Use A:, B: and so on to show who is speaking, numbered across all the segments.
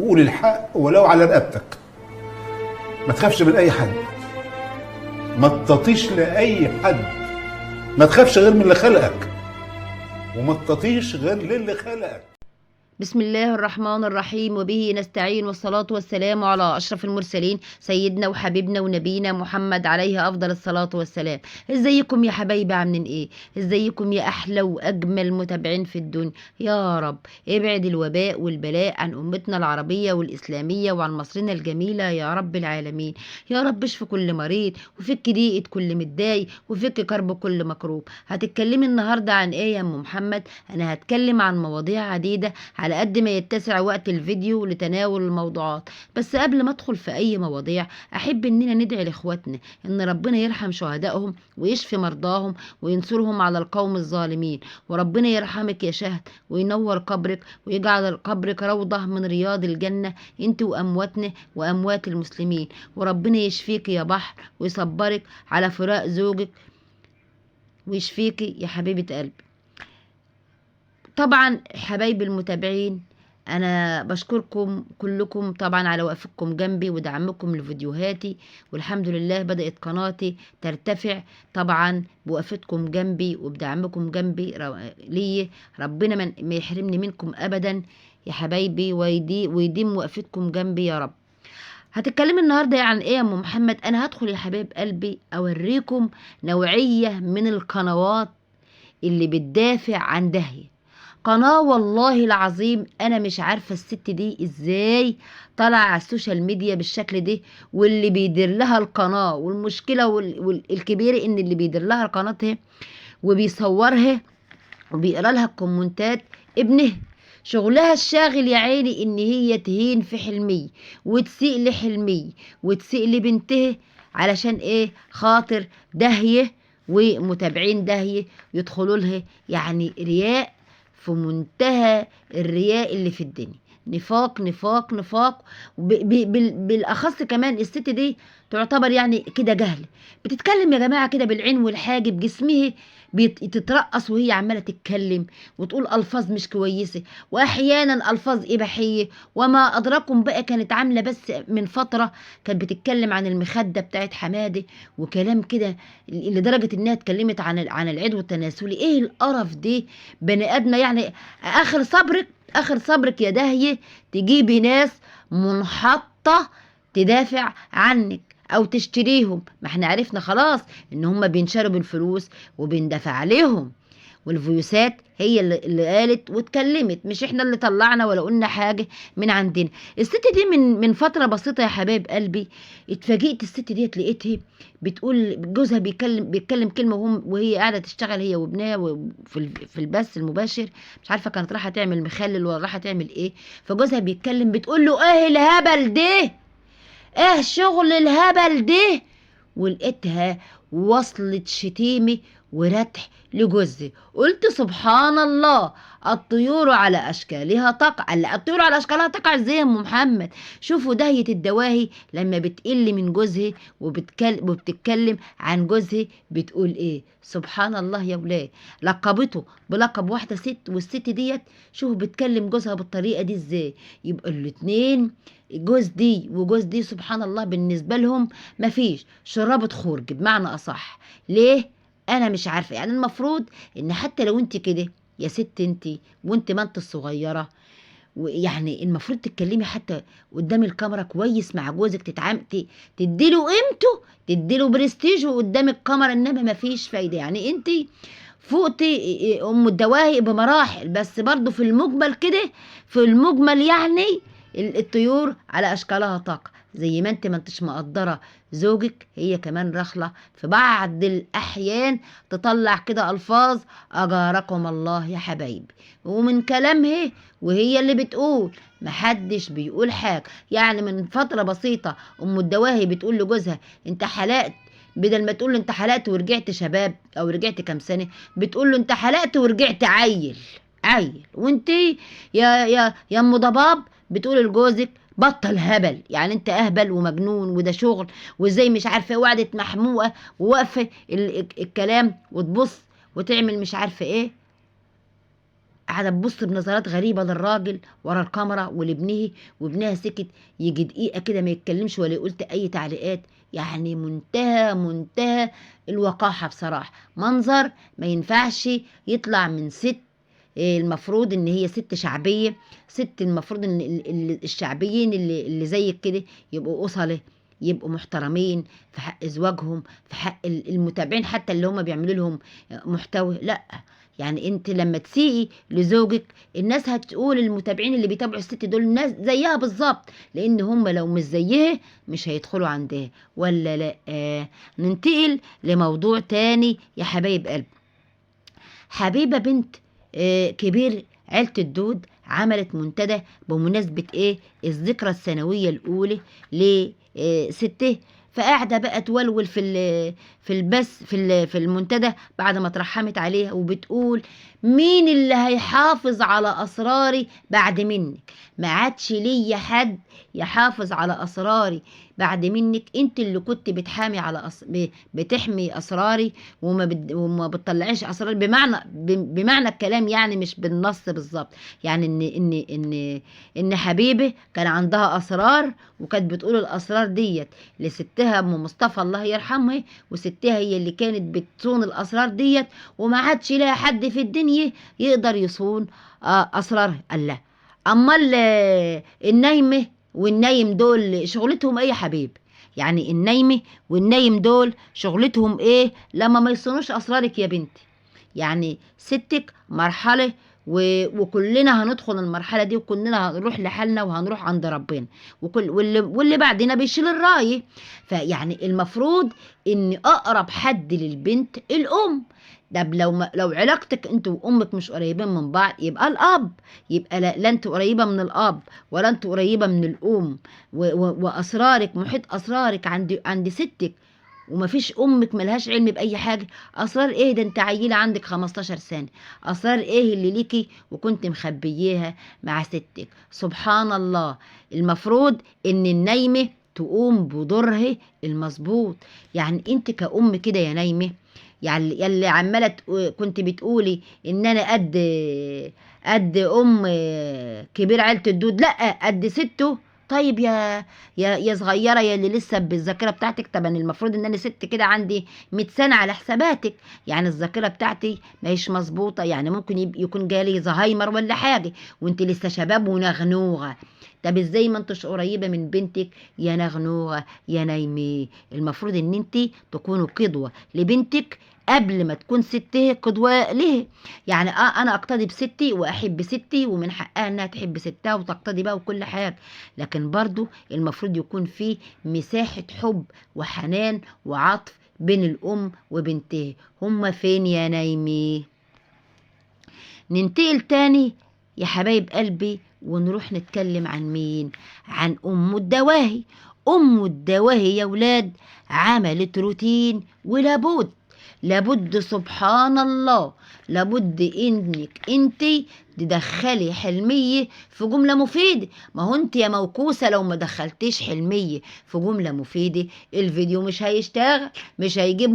A: وقول الحق ولو على رقبتك. ما تخافش من اي حد، ما تطيش لاي حد، ما تخافش غير من اللي خلقك، وما تطيش غير للي خلقك.
B: بسم الله الرحمن الرحيم، وبه نستعين، والصلاة والسلام على أشرف المرسلين، سيدنا وحبيبنا ونبينا محمد عليه أفضل الصلاة والسلام. ازيكم يا حبايبي، عاملين ايه؟ ازيكم يا أحلى وأجمل متابعين في الدنيا؟ يا رب ابعد الوباء والبلاء عن أمتنا العربية والإسلامية وعن مصرنا الجميلة يا رب العالمين. يا رب اشف كل مريض، وفك ضيقة كل متضايق، وفك كرب كل مكروب. هتتكلمي النهاردة عن ايه يا أم محمد؟ أنا هتكلم عن مواضيع عديدة على قد ما يتسع وقت الفيديو لتناول الموضوعات. بس قبل ما ادخل في اي مواضيع، احب اننا ندعي لاخواتنا ان ربنا يرحم شهدائهم ويشفي مرضاهم وينصرهم على القوم الظالمين. وربنا يرحمك يا شهد وينور قبرك ويجعل قبرك روضة من رياض الجنة، انت وامواتنا واموات المسلمين. وربنا يشفيك يا بحر ويصبرك على فراق زوجك ويشفيكي يا حبيبة قلبي. طبعا حبايبي المتابعين، انا بشكركم كلكم طبعا على وقفتكم جنبي ودعمكم لفيديوهاتي، والحمد لله بدأت قناتي ترتفع طبعا بوقفتكم جنبي وبدعمكم جنبي لي. ربنا ما يحرمني منكم ابدا يا حبايبي، ويديم وقفتكم جنبي يا رب. هتتكلم النهارده عن ايه يا ام محمد؟ انا هدخل يا حبايب قلبي اوريكم نوعية من القنوات اللي بتدافع عن داهية. قناة والله العظيم انا مش عارفة الست دي ازاي طالعة على ال social media بالشكل ده، واللي بيدير لها القناة. والمشكلة الكبيرة ان اللي بيدير لها القناة وبيصورها وبيقرا لها الكومنتات ابنه. شغلها الشاغل يا عيني ان هي تهين في حلمي وتسيء لحلمي وتسيء لبنته، علشان ايه؟ خاطر داهية ومتابعين داهية يدخلوا لها. يعني رياء في منتهى الرياء اللي في الدنيا، نفاق نفاق نفاق. بالاخص كمان الست دي تعتبر يعني كده جهل، بتتكلم يا جماعة كده بالعين والحاجب، جسمه بتترقص وهي عماله تتكلم وتقول الفاظ مش كويسة، واحيانا الفاظ اباحية وما ادراكم بقى. كانت عامله بس من فترة كانت بتتكلم عن المخدة بتاعت حمادة وكلام كده، لدرجة انها اتكلمت عن العدو التناسلي. ايه القرف دي؟ بني ادمه يعني اخر صبرك، اخر صبرك يا داهية تجيبي ناس منحطه تدافع عنك او تشتريهم. ما احنا عرفنا خلاص ان هم بينشروا بالفلوس وبندفع عليهم، والفيوسات هي اللي قالت واتكلمت، مش احنا اللي طلعنا ولا قلنا حاجة من عندنا. الست دي من فترة بسيطة يا حبايب قلبي اتفاجئت الست ديت، لقيتها بتقول جوزها بيتكلم كلمة وهي قاعدة تشتغل هي وابنها في البث المباشر، مش عارفه كانت رايحة تعمل مخلل ولا رايحة تعمل ايه. فجوزها بيتكلم بتقول له ايه الهبل ده؟ ايه شغل الهبل ده؟ ولقيتها وصلت شتيمه وردح لجوزي. قلت سبحان الله، الطيور على اشكالها تقع. الطيور على اشكالها تقع ازاي يا ام محمد؟ شوفوا داهية الدواهي لما بتقل من جوزها وبتتكلم عن جوزها بتقول ايه. سبحان الله يا ولاد، لقبته بلقب واحدة ست، والست ديت شوفوا بتكلم جوزها بالطريقة دي ازاي. يبقى الاتنين جوز دي وجوز دي سبحان الله بالنسبة لهم مفيش شرابة خرج بمعنى اصح. ليه؟ انا مش عارفه. يعني المفروض ان حتى لو انت كده يا ست انت وانت ما انت الصغيرة، ويعني المفروض تتكلمي حتى قدام الكاميرا كويس مع جوزك، تديله قيمته، تديله برستيجه قدام الكاميرا، انما مفيش فايده. يعني انت فوقتي ام الدواهي بمراحل، بس برضو في المجمل كده، في المجمل يعني الطيور على اشكالها طاقة. زي ما انت ما انتش مقدره زوجك، هي كمان رخله في بعض الاحيان تطلع كده الفاظ اجاركم الله يا حبايبي، ومن كلامها وهي اللي بتقول محدش بيقول حاجة. يعني من فترة بسيطة ام الدواهي بتقول لجوزها انت حلقت، بدل ما تقول له انت حلقت ورجعت شباب او رجعت كام سنة، بتقول له انت حلقت ورجعت عيل عيل. وانت يا يا يا ام ضباب بتقول لجوزك بطل هبل، يعني انت اهبل ومجنون وده شغل وازاي مش عارفه ايه، وقعدت محموقه وواقفه الكلام وتبص وتعمل مش عارفه ايه. قاعدة تبص بنظرات غريبة للراجل ورا الكاميرا ولابنه، وابنها سكت يجي دقيقة كده ما يتكلمش ولا يقول اي تعليقات. يعني منتهى منتهى الوقاحة بصراحة، منظر ما ينفعش يطلع من ست المفروض ان هي ست شعبية، ست المفروض ان الشعبيين اللي زيك كده يبقوا أصلة، يبقوا محترمين في حق ازواجهم، في حق المتابعين حتى اللي هم بيعملوا لهم محتوى. لا يعني انت لما تسيئي لزوجك الناس هتقول المتابعين اللي بيتابعوا الست دول ناس زيها بالظبط، لان هم لو مش زيها مش هيدخلوا عندها ولا لا. ننتقل لموضوع تاني يا حبايب قلب. حبيبة بنت كبير عيلة الدود عملت منتدى بمناسبة ايه؟ الذكرى السنوية الاولى لسته، فقاعدة بقى تولول في البث في المنتدى بعد ما اترحمت عليها، وبتقول مين اللي هيحافظ على اسراري بعد منك؟ ما عادش ليا حد يحافظ على اسراري بعد منك، انت اللي كنت بتحامي على بتحمي اسراري وما بتطلعيش اسراري، بمعنى الكلام يعني مش بالنص بالظبط، يعني ان ان ان ان حبيبه كان عندها اسرار وكانت بتقول الاسرار ديت لستها ام مصطفى الله يرحمها، وستها هي اللي كانت بتصون الاسرار ديت، وما عادش لها حد في الدنيا يقدر يصون اسرارها. الله، امال النايمه والنايم دول شغلتهم ايه يا حبيب؟ يعني النايمه والنايم دول شغلتهم ايه لما ما يصونوش اسرارك يا بنتي؟ يعني ستك مرحلة وكلنا هندخل المرحلة دي، وكلنا هنروح لحالنا وهنروح عند ربنا، وكل واللي بعدنا بيشيل الراي. فيعني المفروض ان اقرب حد للبنت الام. طب لو علاقتك انت وامك مش قريبين من بعض يبقى الاب، يبقى لا انت قريبه من الاب ولا انت قريبه من الام، واسرارك محيط اسرارك عند ستك، ومفيش امك ملهاش علم باي حاجة. اسرار ايه ده؟ انت عيله عندك 15 سنة، اسرار ايه اللي ليكي وكنت مخبياها مع ستك؟ سبحان الله. المفروض ان النايمه تقوم بدورها المظبوط. يعني انت كأم كده يا نايمة، يعني يلي عماله كنت بتقولي ان انا قد ام كبير عيله الدود، لا قد ستة. طيب يا يا يا صغيرة يا اللي لسه بالذاكرة بتاعتك، طبعا المفروض ان انا ست كده عندي 100 سنة على حساباتك، يعني الذاكرة بتاعتي ما هيش مظبوطة، يعني ممكن يكون جالي زهايمر ولا حاجة، وانت لسه شباب ونغنوغه. طب ازاي ما انتش قريبه من بنتك يا نغنوغه يا نايمة؟ المفروض ان انت تكونوا قدوة لبنتك قبل ما تكون ستة قدوة ليه. يعني انا اقتدي بستي واحب ستي، ومن حقها انها تحب ستها وتقتدي بقى وكل حاجة، لكن برضو المفروض يكون في مساحة حب وحنان وعطف بين الام وبنتها. هما فين يا نايمي؟ ننتقل تاني يا حبايب قلبي ونروح نتكلم عن مين؟ عن ام الدواهي. ام الدواهي يا ولاد عملت روتين، ولابد لابد سبحان الله لابد انك انت تدخلي حلمية في جملة مفيدة. ما هو انت يا موكوسة لو ما دخلتيش حلمية في جملة مفيدة الفيديو مش هيشتغل، مش هيجيب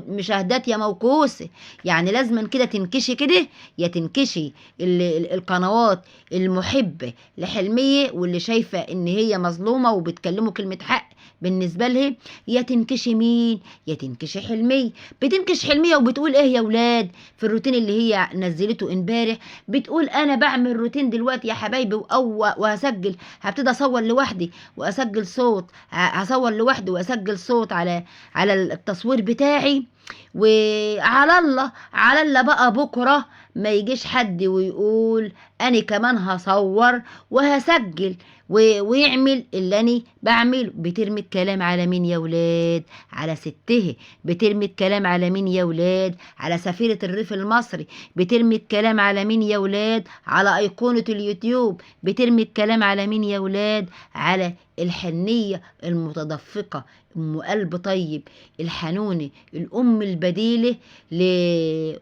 B: مشاهدات يا موكوسة. يعني لازما كده تنكشي كده، يا تنكشي القنوات المحبة لحلمية واللي شايفة ان هي مظلومة وبتكلموا كلمة حق بالنسبة لها، يا تنكشي مين؟ يا تنكشي حلمية. بتنكش حلمية وبتقول ايه يا ولاد في الروتين اللي هي نزلته امبارح؟ بتقول انا بعمل روتين دلوقتي يا حبايبي، وهسجل، هبتدي اصور لوحدي واسجل صوت، هصور لوحدي واسجل صوت على التصوير بتاعي، وعلى الله على الله بقى بكره ما يجيش حد ويقول انا كمان هصور وهسجل ويعمل اللي انا بعمله. بترمي الكلام على مين يا ولاد؟ على ستة. بترمي الكلام على مين يا ولاد؟ على سفيرة الريف المصري. بترمي الكلام على مين يا ولاد؟ على ايقونة اليوتيوب. بترمي الكلام على مين يا ولاد؟ على الحنية المتدفقة، ام قلب طيب، الحنونة، الام البديلة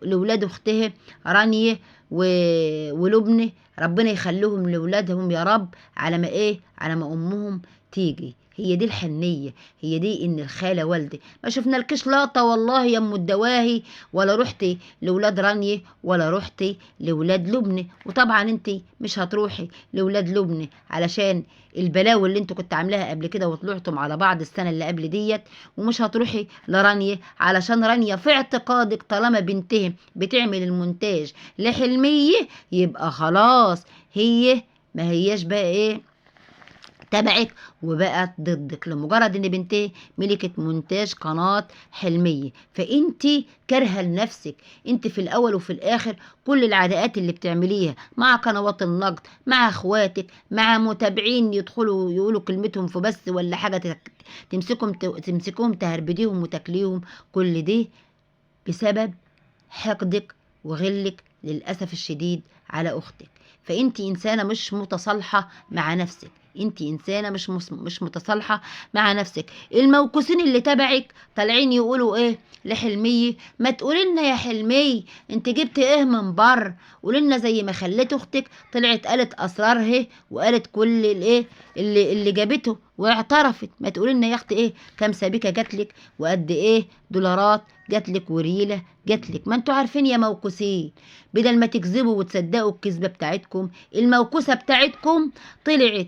B: لولاد اختها رانية ولبنى. ربنا يخليهم لولادهم يا رب، على ما ايه؟ على ما امهم تيجي. هي دي الحنية، هي دي ان الخالة والدة. ما شفنا لكش لقطة والله يا ام الدواهي، ولا رحتي لولاد رانية ولا رحتي لولاد لبنى. وطبعا انت مش هتروحي لولاد لبنى علشان البلاوي اللي انتوا كنت عاملاها قبل كده وطلعتم على بعض السنة اللي قبل ديت، ومش هتروحي لرانية علشان رانية في اعتقادك طالما بنتهم بتعمل المونتاج لحلمية يبقى خلاص هي ما هياش بقى ايه تبعك وبقت ضدك لمجرد ان بنتها ملكت مونتاج قناة حلمية. فانت كارهة لنفسك، انت في الاول وفي الاخر كل العداءات اللي بتعمليها مع قنوات النقد، مع اخواتك، مع متابعين يدخلوا يقولوا كلمتهم في بس ولا حاجة، تمسكهم تهربديهم وتاكليهم، كل دي بسبب حقدك وغلك للأسف الشديد على أختك. فأنت إنسانة مش متصالحة مع نفسك، أنت إنسانة مش متصالحة مع نفسك. الموكوسين اللي تبعك طالعين يقولوا إيه لحلمية؟ ما تقولي لنا يا حلمية أنت جبت إيه من بر؟ قولي لنا زي ما خلت أختك طلعت قالت أسرارها وقالت كل الإيه اللي جابته واعترفت. ما تقولي لنا يا أختي إيه كام سبيكة جاتلك وقد إيه دولارات جاتلك وريلة جاتلك. ما انتوا عارفين يا موكوسين، بدل ما تكذبوا وتصدقوا الكذبة بتاعتكم، الموكوسة بتاعتكم طلعت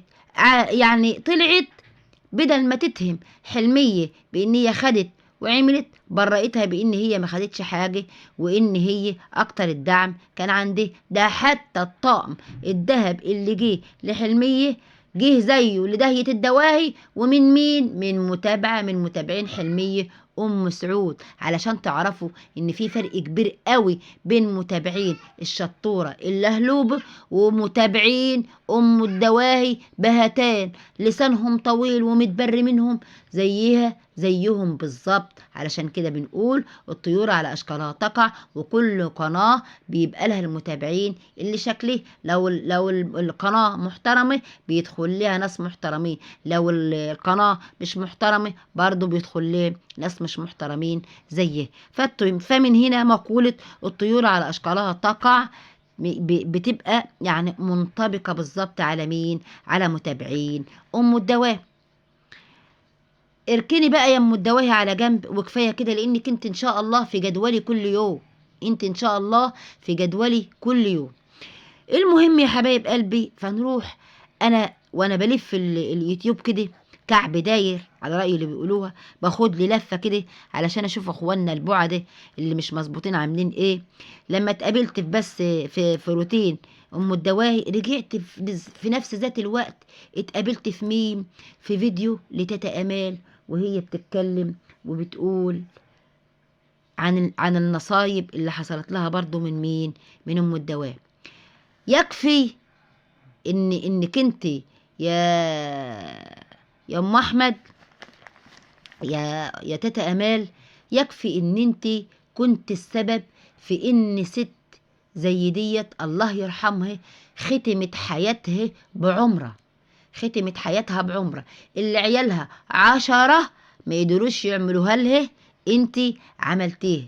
B: يعني طلعت بدل ما تتهم حلمية بان هي خدت وعملت، برأتها بان هي ما خدتش حاجة وان هي اكتر الدعم كان عندي. ده حتى الطقم الذهب اللي جه لحلمية جه زيه لدهية الدواهي، ومن مين؟ من متابعة من متابعين حلمية ام سعود، علشان تعرفوا ان في فرق كبير قوي بين متابعين الشطورة اللهلوب ومتابعين ام الدواهي بهتان، لسانهم طويل ومتبر منهم زيها زيهم بالظبط. علشان كده بنقول الطيور على اشكالها تقع، وكل قناة بيبقى لها المتابعين اللي شكله. لو القناة محترمة بيدخل لها ناس محترمين، لو القناة مش محترمة برضو بيدخل لها ناس مش محترمين زيه. فمن هنا مقولة الطيور على اشكالها تقع بتبقى يعني منطبقة بالظبط على مين؟ على متابعين ام الدواهي. اركني بقى يا ام الدواهي على جنب وكفايه كده، لانك انت ان شاء الله في جدولي كل يوم، انت ان شاء الله في جدولي كل يوم. المهم يا حبايب قلبي، فنروح انا وانا بلف اليوتيوب كده كعب داير على رأي اللي بيقولوها، باخد لي لفه كده علشان اشوف اخواننا البعده اللي مش مظبوطين عاملين ايه. لما اتقابلت بس في روتين ام الدواهي، رجعت في نفس ذات الوقت اتقابلت في مين؟ في فيديو لتاتا امال وهي بتتكلم وبتقول عن النصايب اللي حصلت لها برضو من مين؟ من ام الدواهي. يكفي انك انت يا ام احمد يا تاتا امال، يكفي ان انت كنت السبب في ان ست زي ديت الله يرحمها ختمت حياتها بعمره، ختمت حياتها بعمره، اللي عيالها 10 ما يقدروش يعملوها لها، انت عملتيه،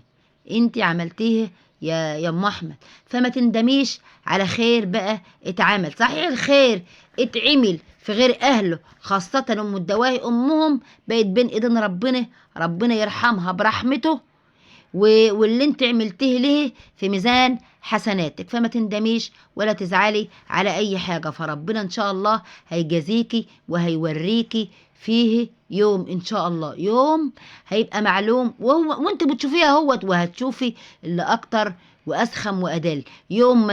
B: انت عملتيه يا ام احمد. فما تندميش على خير بقى اتعمل. صحيح الخير اتعمل في غير اهله، خاصة ام الدواهي، امهم بقت بين ايدين ربنا، ربنا يرحمها برحمته، واللي انت عملتيه ليه في ميزان حسناتك. فما تندميش ولا تزعلي على اي حاجة، فربنا ان شاء الله هيجازيكي وهيوريكي فيه يوم ان شاء الله، يوم هيبقى معلوم وانت بتشوفيها اهوت، وهتشوفي اللي اكتر واسخم وادل. يوم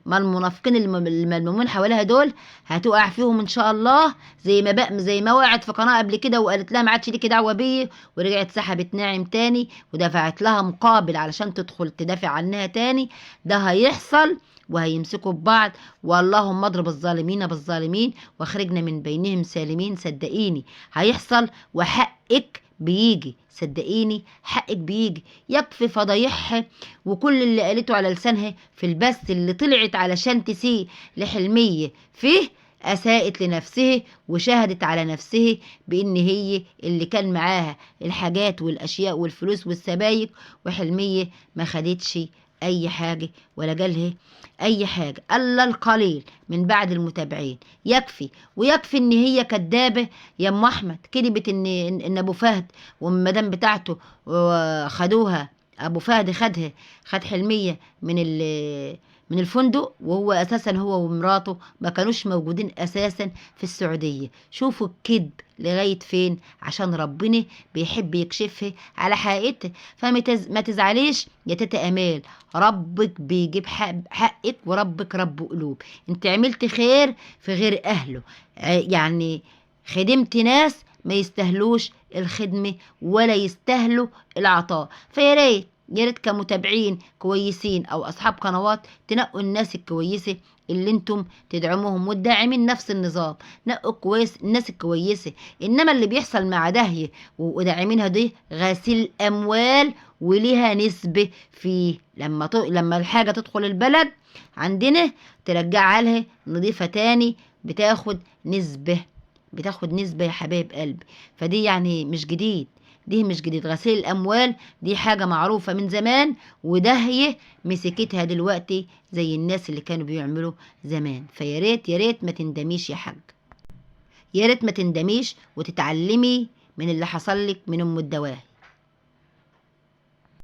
B: ما المنافقين الملمومين حواليها دول هتقع فيهم ان شاء الله، زي ما وقعت في قناه قبل كده وقالت لها ما عادش ليكي دعوه بيه، ورجعت سحبت ناعم تاني ودفعت لها مقابل علشان تدخل تدافع عنها تاني. ده هيحصل وهيمسكوا ببعض، واللهم اضرب الظالمين بالظالمين واخرجنا من بينهم سالمين. صدقيني هيحصل، وحقك بيجي، صدقيني حقك بيجي. يكفي فضايحها وكل اللي قالته على لسانها في البث اللي طلعت علشان تسيء لحلمية فيه، أساءت لنفسه وشهدت على نفسه بإن هي اللي كان معاها الحاجات والأشياء والفلوس والسبايك، وحلمية ما خدتش اي حاجة ولا جالها اي حاجة الا القليل من بعد المتابعين. يكفي ويكفي ان هي كدابه يا ام احمد، كذبت ان ابو فهد والمدام بتاعته خدوها، ابو فهد خدها، خد حلميه من الفندق، وهو اساسا هو ومراته ما كانوش موجودين اساسا في السعودية. شوفوا الكذب لغاية فين، عشان ربنا بيحب يكشفها على حقيقتها. فما تزعليش يا تيتا امال، ربك بيجيب حقك، وربك رب قلوب. انت عملت خير في غير اهله، يعني خدمت ناس ما يستاهلوش الخدمة ولا يستاهلوا العطاء. فيا ريت يا ريت كمتابعين كويسين او اصحاب قنوات تنقوا الناس الكويسة اللي انتم تدعموهم، والداعمين نفس النظام، نقوا كويس الناس الكويسة. انما اللي بيحصل مع داهية وداعمينها دي غسيل اموال وليها نسبه في لما الحاجة تدخل البلد عندنا ترجعها لها نضيفه تاني، بتاخد نسبه، بتاخد نسبه يا حبايب قلبي. فدي يعني مش جديد، دي مش جديد، غسيل الأموال دي حاجة معروفة من زمان، ودهية مسكتها دلوقتي زي الناس اللي كانوا بيعملوا زمان. فيا ريت يا ريت ما تندميش يا حاج، يا ريت ما تندميش وتتعلمي من اللي حصل لك من أم الدواهي.